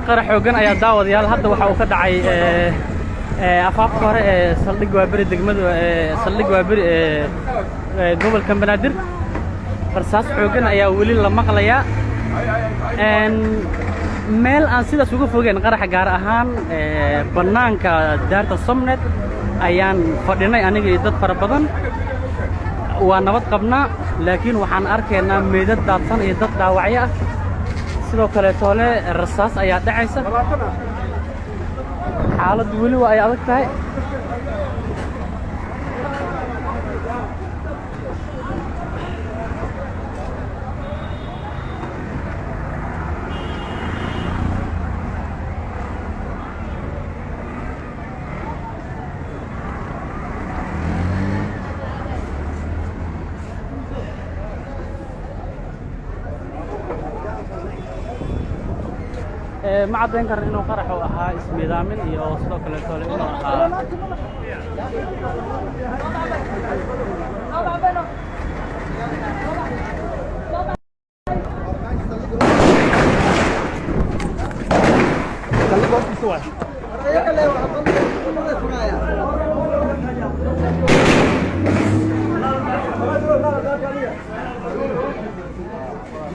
Qarax xoogan ayaa, daawadayaal, hadda waxa uu ka dhacay afaafka hore ee saldhig Waaberi, degmada saldhig Waaberi ee gobolka Banaadir. Rasaas xoogan ayaa weli la maqlayaa meel aan sidaas uga fogeen qaraxa, gaar ahaan bannaanka daarta Somnet ayaan fadhinay aniga iyo dad fara badan. Waa nabad qabnaa, laakiin waxaan arkaynaa meydad daadsan iyo dad dhaawacyo ah. Sidoo kaleetoole rasaas ayaa dhacaysa. Xaaladdu weli waa ay adag tahay. Ma caddayn karno inuu qaraxu ahaa ismiidaamin iyo sidoo kaleetoole inuu ahaa.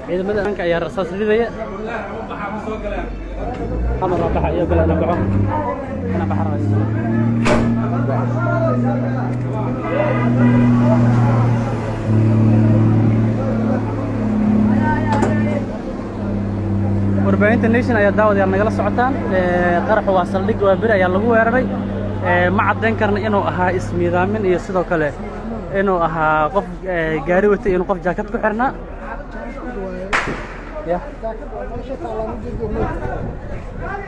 Ciidamada ammaanka ayaa rasaas ridaya. Amar waa baxa iyo gala ina baxo, ina baxa raba. Warbaahinta Nation ayaa, daawadayaal, nagala socotaan. Qaraxu waa saldhigga Waaberi ayaa lagu weeraray. Ma caddayn karna inuu ahaa ismiidaamin iyo sidoo kale inuu ahaa qof gaari watay, inuu qof jaakad ku xirnaa ya.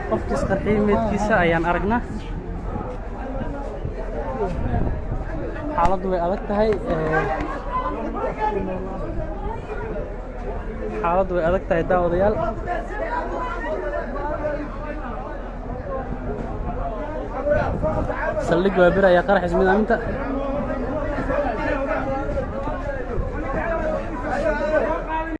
Qofkiis qarxiyey meydkiisa ayaan aragnaa. Xaaladdu way adag tahay, xaaladdu way adag tahay, daawadayaal. Saldhig Waaberi ayaa qarax ismiidaaminta.